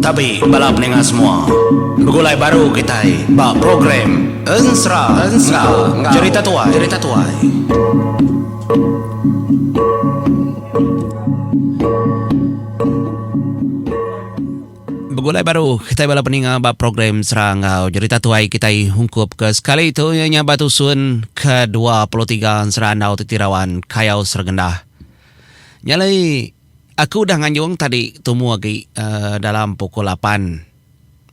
Tabi bala peninga semua. Begulai baru kitai ba program Ensera enggau Jerita Tuai. Jerita Tuai. Begulai baru kitai bala peninga ba program Ensera enggau Jerita Tuai kitai ungkup ke sekali tu iya nya ba tusun ke 23 Ensera Andau Titi Rawan Kayau Seregendah. Nya alai aku udah nganjung tadi tumu agi uhh dalam pukul lapan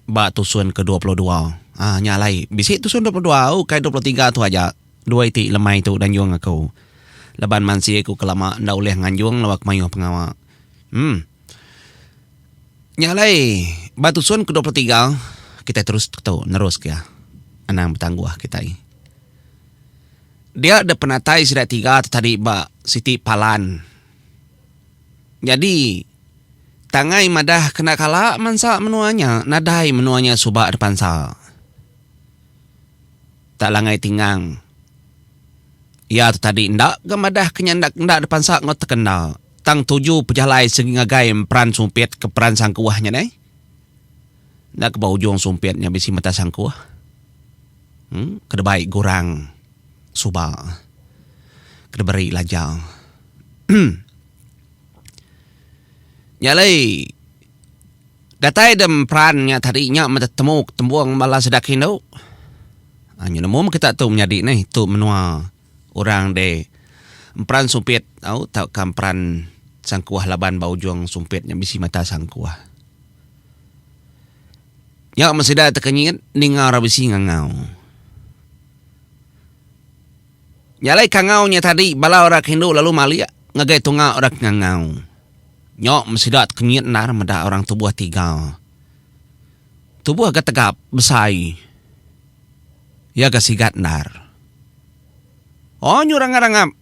ba tusun ke 22. Uhh nya alai bisi tusun 22 ukai 23 tu aja dua iti lemai tu danjung aku. Laban mansi aku ke lama enda ulih nganjung laban aku mayuh pengawa. Uhh nya alai ba tusun ke 23 kitai terus tu nerus ke anang betangguh kitai. Dia deh penatai sida tiga tu tadi ba siti palan. Nyadi, Tangai madah kena kala mansa menua nya nadai menua nya suba deh pansa. Tak langai tingang. Iya tu tadi enda ga madah ke nya enda enda deh pansa enggau tekenda. Tang tuju pejalai segi ngagai emperan sumpit ke peran sangkuh nya deh. Enda ke ba ujung sumpit nya bisi mata sangkuh. Em ke dibai gurang suba ke diberi laja. Nya alai datai da emperan nya tadi nya meh tetemu tembung bala sida ke indu. Nya nemu meh kita tu menyadi neh tu menua orang de emperan sumpit tau tauka emperan sangkuh laban ba ujung sumpit nya bisi mata sangkuh. Nya meh sida tekenyit ninga orang bisi ngangau. Nya alai kangau nya tadi bala orang ke indu lalu malik ngagai tunga orang ke ngangau. Nya meh sida tekenyit endar meda orang tubuh tiga. Tubuh ga tegap besai. Iya ga sigat endar. Oh nyu rangap-rangap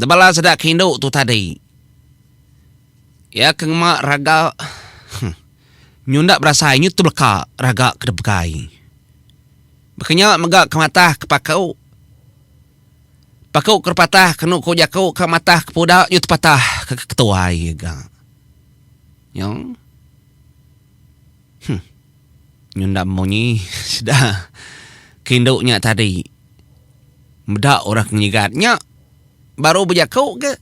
bala sida ke indu tu tadi. Iya ke ngema raga nyu enda berasai nyu tebeleka raga ke dipegai. Baka nya mega ke matah ke paku. Paku ke patah kenu ku jaku ke matah ke puda nyu tepatah ke ketuai ga. Nyu. Huh. Nyu enda munyi sida ke indu nya tadi. Meda orang ke ngigat nya baru bejaku ke.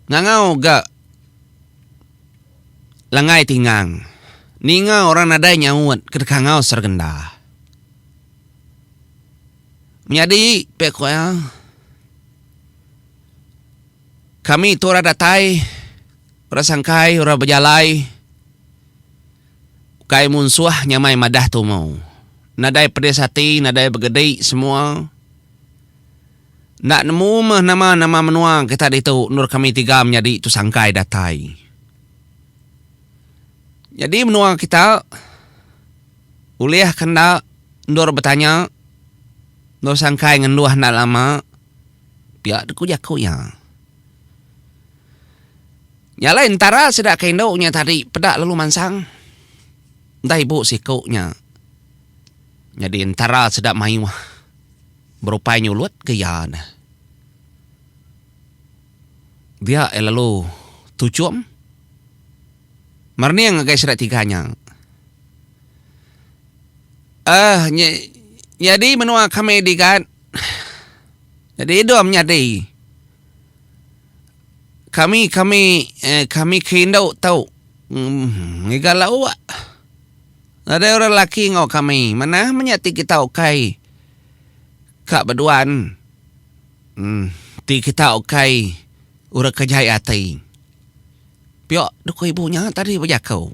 Ngangau ga Langai Tingang ninga orang nadai nyaut ke deka ngau Sergenda. Menyadi pia ku iya, kami tu orang datai, orang sangkai, orang bejalai ukai munsuh nyamai madah tumu. Nadai pedis ati, nadai begedi semua. Enda nemu meh nama nama menua kita ditu endur kami tiga menyadi tu sangkai datai. Nyadi menua kita ulih ke enda endur betanya endur sangkai ngenduh enda lama pia ku jaku iya. Nya alai entara sida ke indu nya tadi peda lalu mansang enda ibu siku nya. Nyadi entara sida mayuh. Berupai nyulut ke iya neh. Dia iya lalu tuchum merening ngagai sida tiga nya. Aah nyadi menua kami digat nyadi idum nyadi. Kami kami kami ke indu tu ngiga lauk. Nadai orang lelaki enggau kami. Manah meh nya ti kita ukai ka beduan. Em ti kita ukai orang ke jai ati. Pia deka ibu nya tadi bejaku.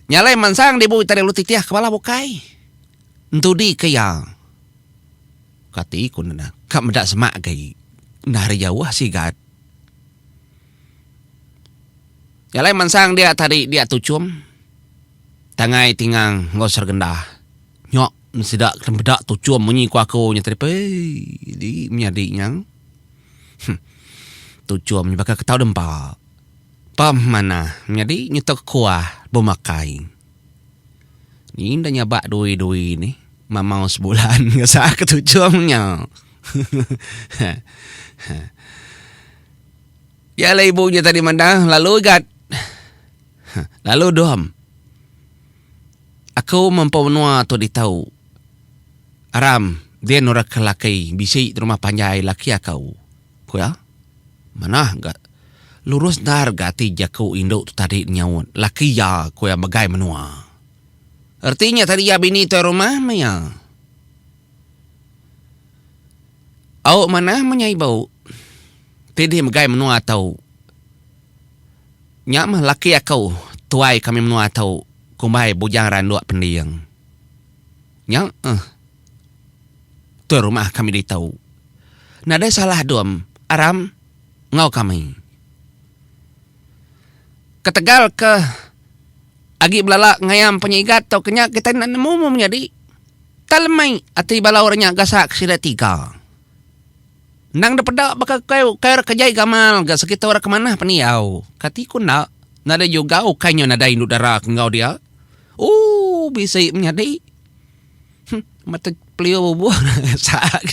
Nya alai mansang dibu tadi lalu titih ke bala bukai. Entudi ke iya. Kati ku ne ka meda semak agi enda ari jauh sigat. Jalai mansang dia tadi dia tuchum tangai tingang enggau sergenda. Nyok sida ke meda tuchum munyi ku aku nya tadi pei di menyadi nya. Huh tuchum nya baka ke tau dempa. Pam manah menyadi nyetok kuah bemakai. Ni enda nyabak dui-dui nih mamau sebulan ngesa ke tuchum nya. Ya alai ibu nya tadi madah lalu igat. Lalu dom. Aku mempu menua tu ditu. Aram din orang ke laki bisi rumah panjai laki aku. Ku iya. Manah ga lurus endar ga ati jaku indu tu tadi nyaut laki iya ku iya megai menua. Reti nya tadi iya bini tuai rumah meh iya. Au manah meh nya ibu ti dih megai menua tu. Nya meh laki aku tuai kami menua tu kumbai Bujang Randuk Pending. Nya eh tuai rumah kami ditu. Nadai salah dom aram enggau kami. Ketegal ke agi belala ngayam penyigat tauka nya kitai enda nemu meh menyadi. Tang lemai ati bala orang nya gasak ke sida tiga. Endang dep peda baka ukai ukai orang ke jai gamal ga sekitar orang ke manah pendiau. Kati ku enda, nadai juga ukai nya nadai indu dara ke enggau dia. Ooh bisi menyadi. Huh mata peliu bubuh gasak.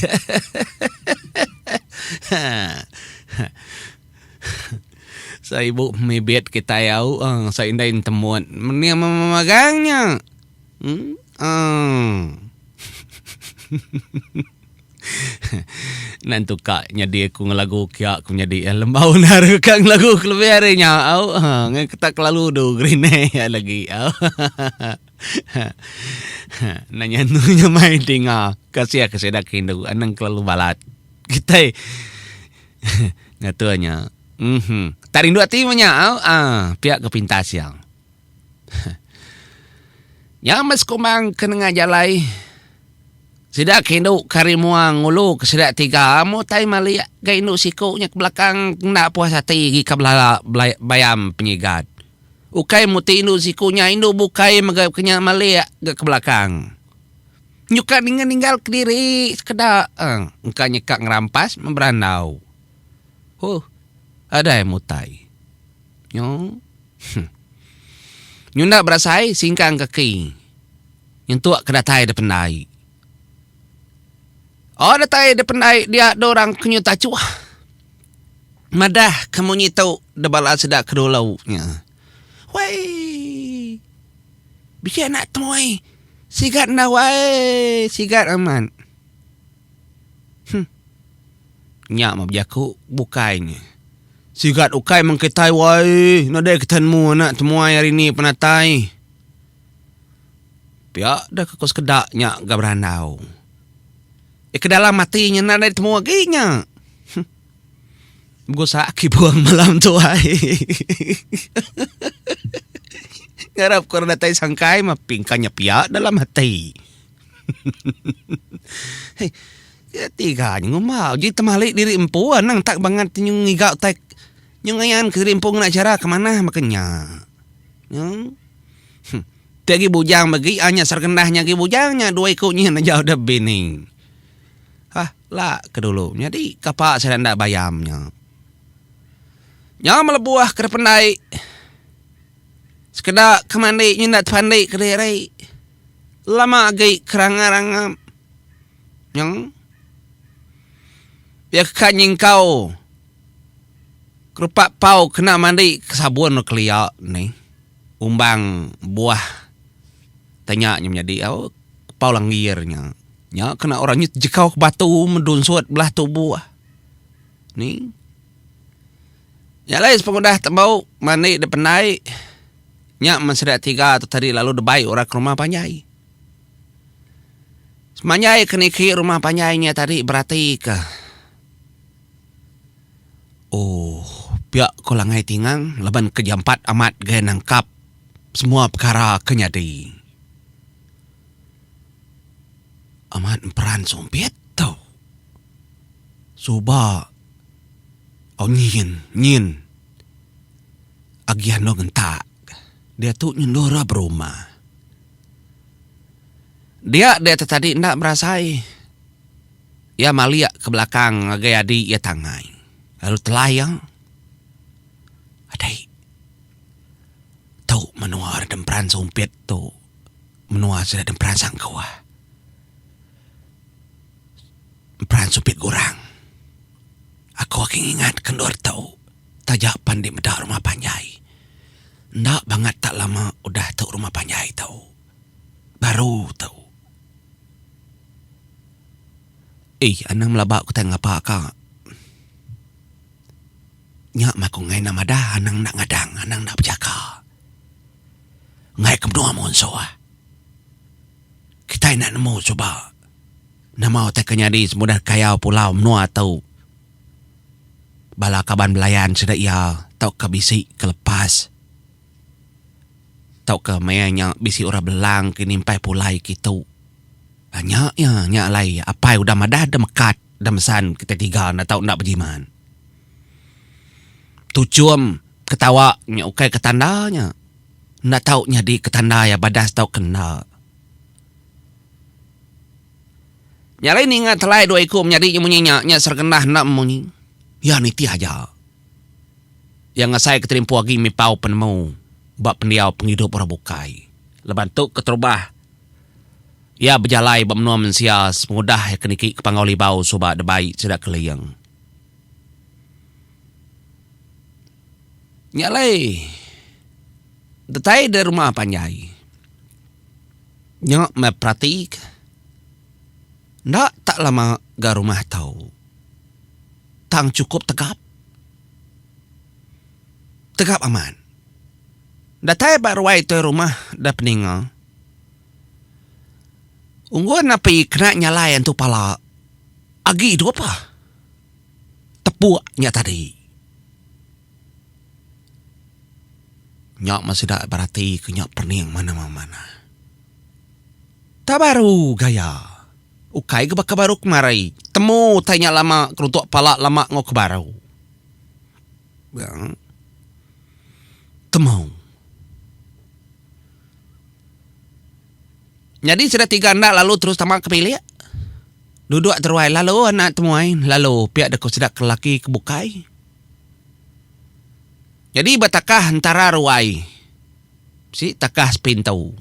Seibu mibit kitai au sa indai entemut mening memagang nya. Emm. Nan tu ka nyadi aku ngelagu kia aku nyadi lembau endar ka ngelagu kelebih ari nya au ngan kita kelalu du grine lagi au. Nan nya anu nyamai dinga kasih ke sida ke indu anang kelalu balat kitai ngatur nya. Uhmm. Tak rindu ati meh nya au aaa pia ke pintas iya. Nya meh sekumbang ke nengah jalai sida ke indu ke ari mua ngulu ke sida tiga mutai malik ga indu siku nya ke belakang enda puas ati agi ka belala bayam penyigat. Ukai muti indu siku nya indu bukai mega ke nya malik ga ke belakang. Nyuka ninga ninggal kediri sekeda engka nyeka ngerampas berandau. Huh adai mutai. Nyo. Nyunda berasai singkang kaki nyentuk ke datai da pendai. Oh datai da pendai dia da orang ke nyu tachuh. Madah ke munyi tu da bala sida ke dulu nya. Wei. Bisi anak temuai sigat enda wai sigat amat. Huh. Nya meh bejaku bukai nya. Sigat ukai meng kitai wai nadai kitai nemu anak temuai ari ni penatai. Pia deh ke ku sekeda nya ga berandau. Eh ke dalam ati nya nadai temu agi nya. Huh. Begusa agi buang malam tu ai. Ngarap ku orang datai sangkai meh pingka nya pia dalam ati. Hei, tiga nya ngumba uji temali diri empu anang tak bangat nyu ngiga utai nyu ngayan ke diri empu ngena chara ke manah baka nya. Nyu. Huh. Ti agi bujang bagi nya seregendah nya agi bujang nya dua iku nyin aja udah bini. Hah, la ke dulu nyadi kapa sida enda bayam nya. Nya melebuh ke dependai. Sekeda ke mandi nya enda tepandi kediri. Lama agi keranga-ranga nyeng. Iya ke ka nyingkau kerupak pau kena mandi ke sabun kelia nih. Umbang buah te nya nya menyadi au pau langgir nya. Nya kena orang nya tejekau ke batu medunsut belah tubuh nih. Nya alai sepengudah tembu mandi da pendai. Nya men sida tiga tu tadi lalu debai orang ke rumah panjai. Semanjai ke niki rumah panjai nya tadi beratika ooh pia ko Langai Tingang laban ke jampat amat gai nangkap semua pekara ke nyadi. Amat emperan sumpit tu. Suba au nyin nyin. Agi anu ngentak diatu nyendur ra berumah. Dia deh tadi enda berasai iya malik ke belakang ngagai adi iya tangai lalu telai iya. Adai tu menua re demperan sumpit tu menua sida demperan sangkuh. Emperan sumpit gurang. Aku agi ngingat ke endur tu. Taja pan di meda rumah panjai. Enda bangat tak lama udah tu rumah panjai tu. Baru tu. Eii anang melaba ku tai ngapa ka. Nya mah ku enggai enda madah anang enda ngadang anang enda bejaka. Enggai ke menua munsuh. Kitai enda nemu suba nama utai ke nyadi semudah kayau pulau menua tu. Bala kaban belayan sida iya tauka bisi ke lepas tauka maya nya bisi orang belang ke nimpai pulai kitu. Nya iya nya alai apai udah madah deh mekat deh mesan kitai tiga enda tau enda bejimat. Tuchum ketawa nya ukai ke tanda nya. Enda tau nyadi ke tanda iya badas tauka enda. Nya alai ninga telai dua iku menyadi nya munyi nya, nya seregendah enda memunyi. Iya nitih aja. Iya ngasai ke terimpu agi mipau penemu ba pendiau pengidup orang bukai. Laban tu keterubah iya bejalai ba menua mensia sepengudah iya ke niki ke Panggau Libau suba debai sida Keling. Nya alai datai da rumah panjai. Nya meh peratika. Enda tak lama ga rumah tau. Tang chukup tegap. Tegap amat. Datai ba ruai tuai rumah da peninga. Unggun api kena nyalai antu pala agi idup ah. Tepuk nya tadi. Nya meh sida berati ke nya pening manah-manah. Tak baru gaya. Ukai ga baka baru kemari. Temu utai nya lama keruntuk pala lama enggau ke baru. Temu. Nyadi sida tiga enda lalu terus tama ke bilik. Duduk teruai lalu anak temuai lalu pia deka sida ke lelaki ke bukai. Nyadi ba takah entara ruai bisi takah sepintu.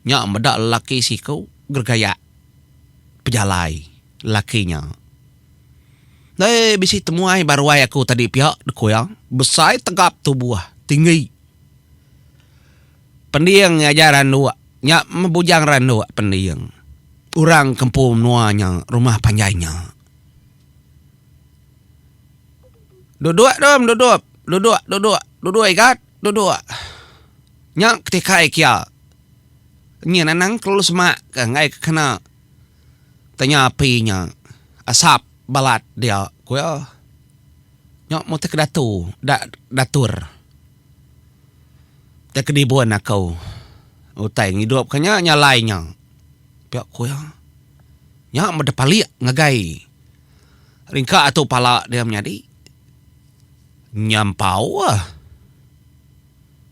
Nya meda lelaki siku geregayak pejalai lelaki nya. Deh bisi temuai ba ruai aku tadi pia ku iya besai tegap tubuh tinggi. Pending aja randu nya meh bujang randu pending orang ke empu menua nya rumah panjai nya. Duduk dom duduk duduk duduk duduk igat duduk. Nya ketikai kia. Nyin anang kelalu semak ke enggai ke kena tanya api nya asap balat dia ku iya. Nya meh ke datu da datur. Tai ke dibun aku utai ngidup ke nya nyalai nya pia ku iya. Nya meh depalik ngagai ringka atu pala dia menyadi. Nyampau ah.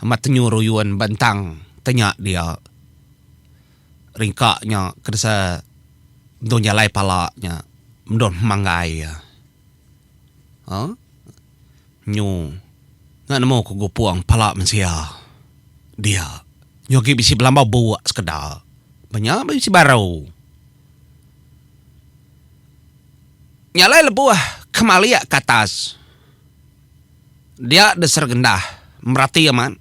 Amat tenyu ruyun ba entang te nya dia. Ringka nya ke desa endur jalai pala nya endur manggai iya. Huh nyu enda nemu ku gupung pala mensia dia. Nyu agi bisi belambau buk sekeda. Ba nya bisi baru. Nya alai lebuh ke malik ke atas dia deh Seregendah merati amat.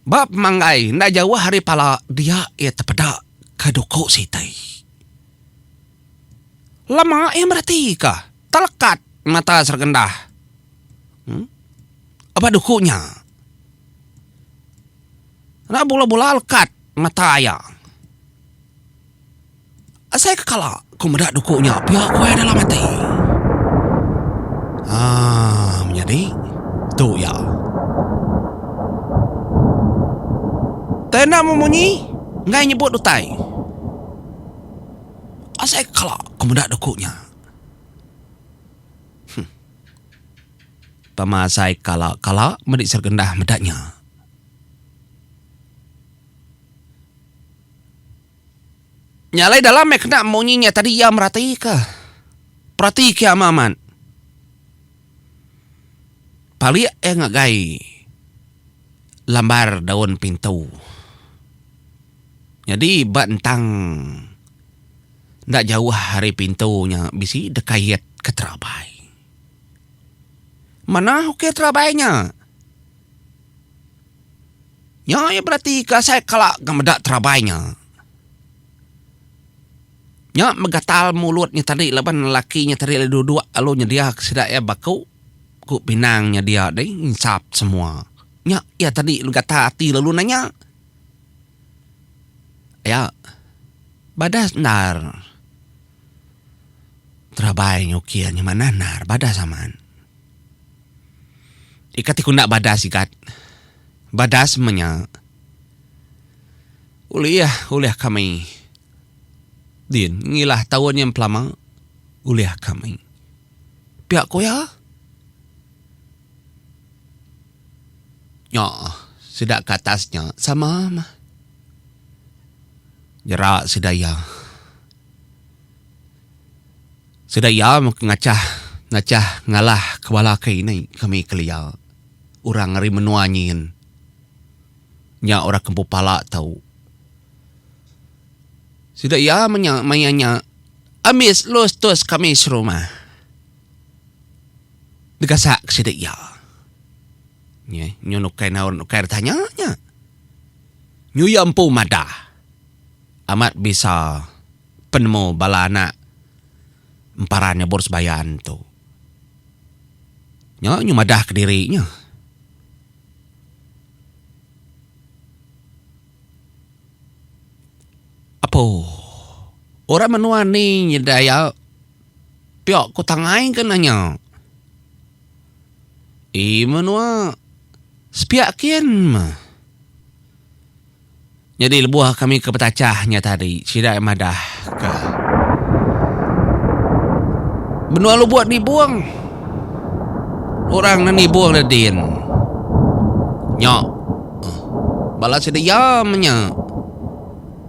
Ba pemanggai enda jauh ari pala dia iya tepeda ke duku siti. Lama iya merati ka telekat mata Seregendah ba duku nya. Enda bula-bula lekat mata iya. Asai ke kala ku meda duku nya pia ku iya dalam ati. Haa menyadi tu iya. Tai enda memunyi enggai nyebut utai. Asai ke kala ku meda duku nya. Huh. Pama asai kala-kala medi Sergendah meda nya. Nya alai dalam meh kena munyi nya tadi iya meratika. Peratika iya amat amat. Palik iya ngagai lambar daun pintu. Nyadi ba entang enda jauh ari pintu nya bisi deka kait ke terabai. Manah ukir terabai nya. Nya iya beratika asai kala ga meda terabai nya. Nya megatal mulut nya tadi laban lelaki nya tadi lalu duduk lalu nyediaka sida iya baku ku pinang nya dia deh insap semua. Nya iya tadi lalu gatal ati lalu nanya. Iya badas endar terabai nya ukir nya manah endar badas amat. Ika ti ku enda badas igat. Badas meh nya. Ulih ulih kami din ngilah taun nya empelama ulih kami. Pia ku iya. Nya sida ke atas nya sama mah. Jera sida iya. Sida iya meh ke ngachah ngachah ngalah ke bala ke ini kami kelia orang ari menua nyin. Nya orang ke empu pala tau. Sida iya meh nya maya nya ambis lus tus kami serumah. Digasak ke sida iya. Nyi nyun ukai naun ukai ditanya nya. Nyu iya empu madah amat bisa penemu bala anak emparan nyebur sebayan tu. Nya nyu madah kediri nya. Apo orang menua ni nyedaya pia ku tangai ke nanya. Ii menua sepiak kin meh. Nyadi lebuh kami ke betachah nya tadi sida madah ka menua lubok nibung orang ne nibung ne din nya bala sida iya meh nya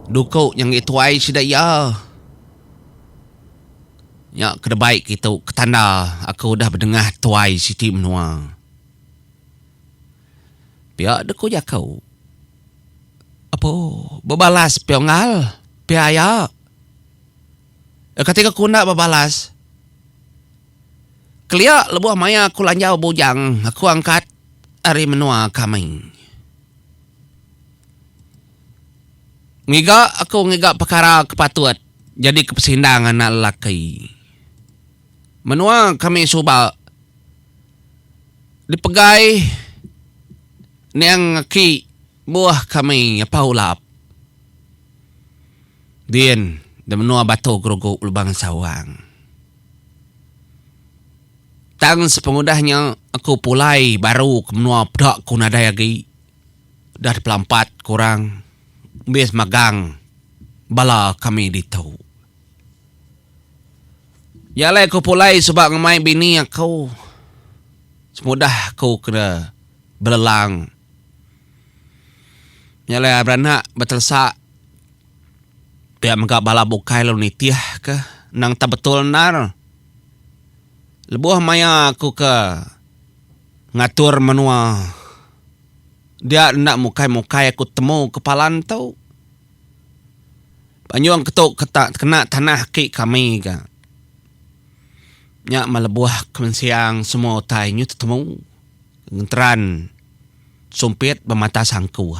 duku nya enggi tuai sida iya nya ke debai kitu ke tanda aku udah bedengah tuai siti menua. Pia deh ku jaku. Apo bebalas pia unggal pia aya. Kati ku enda bebalas. Kelia lebuh maya aku lanjau bujang aku angkat ari menua kami. Ngiga aku ngiga pekara ke patut jadi ke pesindang anak lelaki. Menua kami suba dipegai niang aki buah kami Apau Ulap din di menua Batu Gerugu Lubang Sawang. Tang sepengudah nya aku pulai baru ke menua peda ku nadai agi udah dipelampat ku orang ambis magang bala kami ditu. Nya alai aku pulai suba ngemai bini aku semudah aku kena belelang. Nya alai beranak betelesak pia mega bala bukai lalu nitih ke endang tak betul endar. Lebuh maya aku ke ngatur menua dia enda mukai-mukai aku temu ke palan tu. Panjung ketu keta kena tanah aki kami ga. Nya meh lebuh ke mensiang semua utai nyu tetemu ngenteran sumpit ba mata sangkuh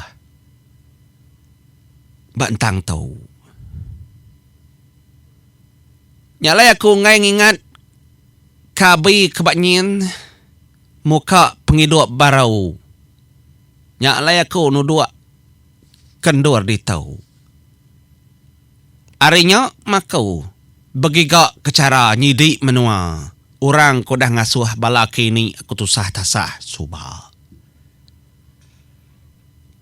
ba entang tu. Nya alai aku enggai ngingat ka abi ke ba nyin muka pengidup baru. Nya alai aku nuduk ke endur ditu. Ari nya maku begiga ke chara nyidi menua orang ke udah ngasuh bala ke ini aku tusah tasah suba.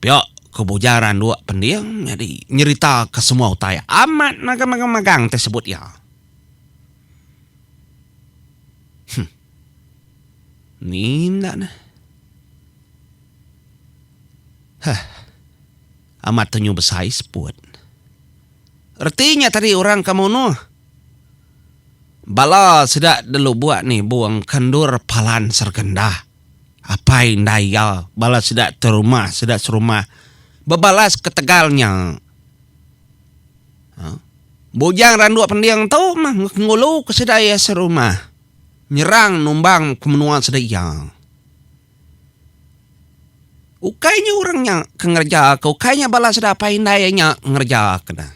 Pia ke Bujang Randuk pending nyadi nyerita ke semua utai amat magang-magang ti sebut iya. Huh. Ni enda neh. Huh. Amat tenyu besai seput. Reti nya tadi orang ke munuh bala sida delubuk ni bung ke endur palan Sergendah. Apai indai iya bala sida terumah sida serumah bebalas ketegal nya. Huh. Bujang randuk pending tu mah ngulu ke sida iya serumah. Nyerang numbang ke menua sida iya. Ukai nya orang nya ke ngereja ke ukai nya bala sida apai indai iya nya ngereja ke ne.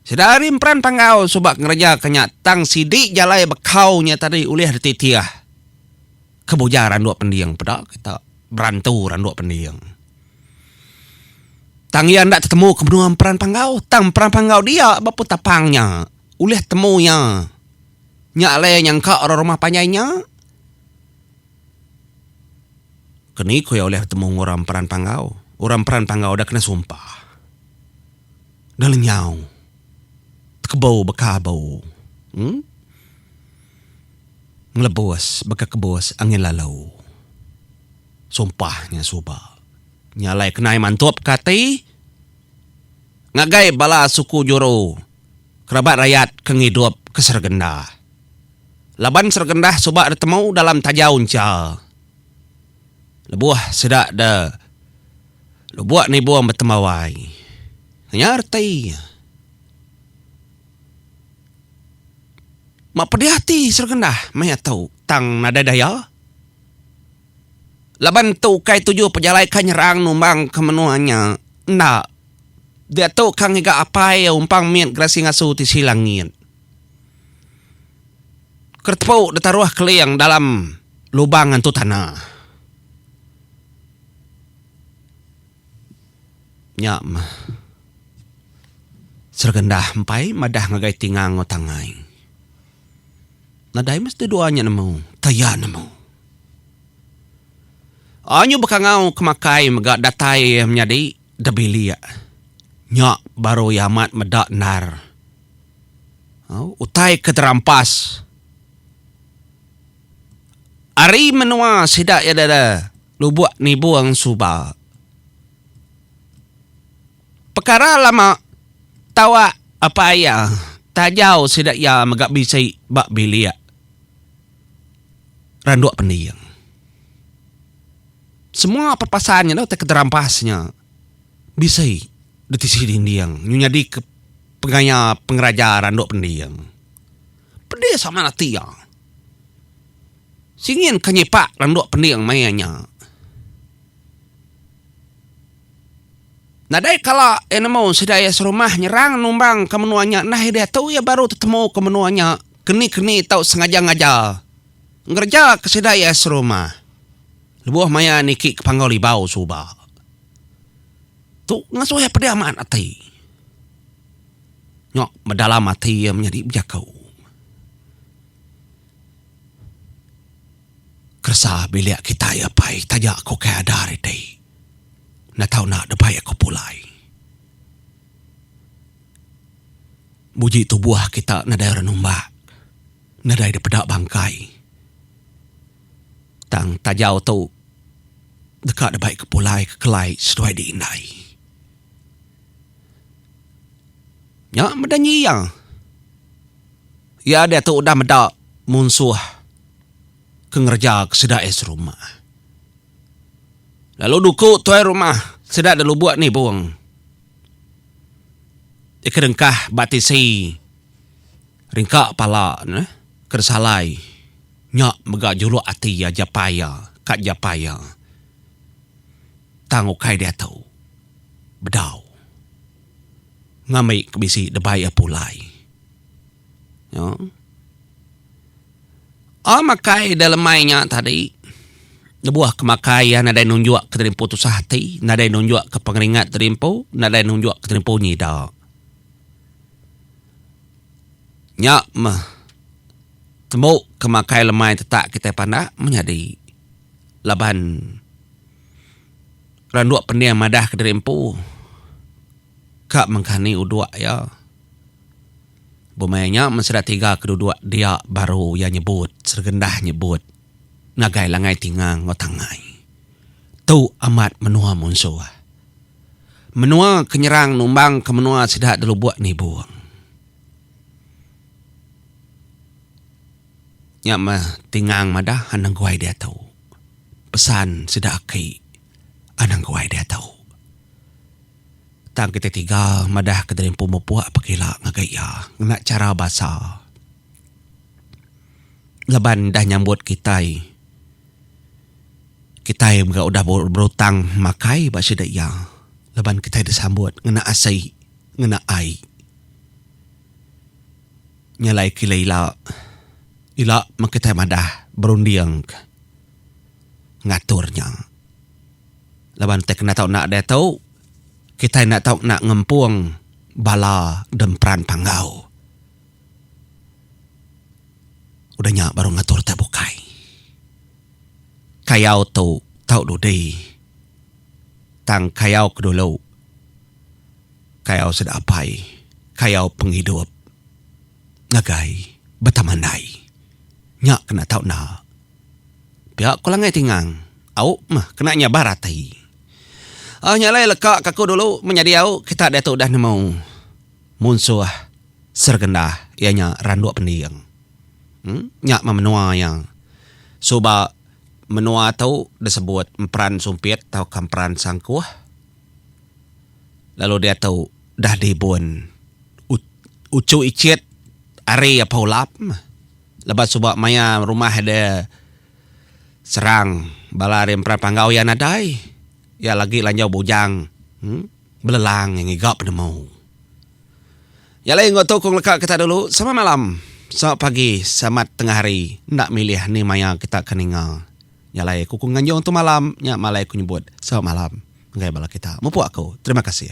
Sida ari emperan panggau suba ngereja ke nya tang sidi jalai bekau nya tadi ulih dititih ke bujang randuk pending peda kita berantu randuk pending. Tang iya enda tetemu ke menua emperan panggau tang emperan panggau dia ba pun tapang nya ulih temu iya. Nya alai iya nyangka orang rumah panjai nya. Keni ku iya ulih betemu enggau orang Peran Panggau. Orang Peran Panggau udah kena sumpah. Udah lenyau. Tekebou baka abou. Em. Ngelebus baka kebus angin lalu. Sumpah nya suba. Nya alai kena iya mantup ke ati ngagai bala suku juru. Kerabat rayat ke ngidup ke Seregendah. Laban Seregendah suba ditemu dalam tajau encha. Lebuh sida de Lubuk Nibong betembawai. Nya reti iya. Ma pedih ati Seregendah maya tu tang nadai daya. Laban tu ukai tuju pejalai ka nyerang numbang ke menua nya. Enda. Diatu ka ngiga apai iya umpang mit gerasi ngasu tisi langit. Keretepu ditaruh keling dalam lubang antu tanah. Nya meh. Seregendah empai madah ngagai Tingang enggau Tangai. Nadai mesti dua nya nemu, tang iya nemu. Anyu bekangau ke makai mega datai iya menyadi da bilik. Nya baru iya amat meda endar. Utai ke terampas ari menua sida iya da Lubuk Nibung suba. Pekara lama tawa apai iya tajau sida iya mega bisi ba bilik Randuk Pending. Semua pepasan nya utai ke terampas nya bisi ditisi dinding nyu nyadi ke pengaya pengeraja Randuk Pending. Pedis amat ati iya. Singin ke nyipak Randuk Pending maya nya. Nadai kala iya nemu sida iya serumah nyerang numbang ke menua nya nah iya diatu iya baru tetemu ke menua nya keni-keni tau sengaja-ngaja ngereja ke sida iya serumah lebuh maya niki ke Panggau Libau suba. Tu ngasuh iya pedih amat ati. Nya medalam ati iya menyadi bejaku. Keresa bilik kitai apai taja aku kai ada ari ti. Enda tau enda debai aku pulai. Muji tubuh kita nadai orang numbak, nadai dipeda bangkai. Tang tajau tu deka debai ke pulai ke kelai seduai di indai. Nya meda nyi iya. Iya diatu udah meda munsuh ke ngereja ke sida iya serumah. Lalu duku tuai rumah sida da lubuk nibung. Dikedengkah ba tisi ringka pala ne ke disalai nya mega juluk ati iya japai iya ka japai iya. Tang ukai diatu bedau ngambi ke bisi debai iya pulai. Nya. A makai da lemai nya tadi lebuh ke makai iya nadai nunjuk ke diri empu tusah ati, nadai nunjuk ke pengeringat diri empu, nadai nunjuk ke diri empu nyida. Nya meh tembu ke makai lemai tetak kitai pandak menyadi laban randuk pending madah ke diri empu ka mengkani uduk iya. Bemaya nya men sida tiga ke duduk dia baru iya nyebut seregendah nyebut ngagai Langai Tingang enggau Tangai. Tu amat menua munsuh. Menua ke nyerang numbang ke menua sida di Lubuk Nibung. Nya meh Tingang madah anang guai diatu. Pesan sida aki anang guai diatu. Tang kitai tiga madah ke diri empu mupuk pekila ngagai iya ngena chara basa. Laban dah nyambut kitai. Kitai mega udah berutang makai ba sida iya laban kitai disambut ngena asi ngena ai. Nya alai kila ila, ila meh kitai madah berunding ka ngatur nya. Laban ti kena tau enda diatu kitai enda tau enda ngempung bala demperan panggau. Udah nya baru ngatur utai bukai. Kayau tu tau dudi tang kayau ke dulu kayau sida apai kayau pengidup ngagai betamandai. Nya kena tau enda. Pia ku Langai Tingang au meh kena nyabar ati. Au nya alai leka ka aku dulu menyadi au kita diatu udah nemu munsuh. Seregendah iya nya randuk pending. Nya meh menua iya. Suba menua tu disebut emperan sumpit tauka emperan sangkuh lalu diatu dah dibun uchu ichit ari apa ulap meh. Laban suba maya rumah de serang bala ari emperan panggau iya nadai. Iya lagi lanjau bujang belelang ngiga penemu. Nya alai enggau tu ku ngeleka kita dulu selamat malam, selamat pagi, selamat tengah hari enda milih ni maya kita ke ninga. Nya alai ku ku nganjung tu malam nya malai ku nyebut selamat malam ngagai bala kita. Mupuk aku. Terima kasih.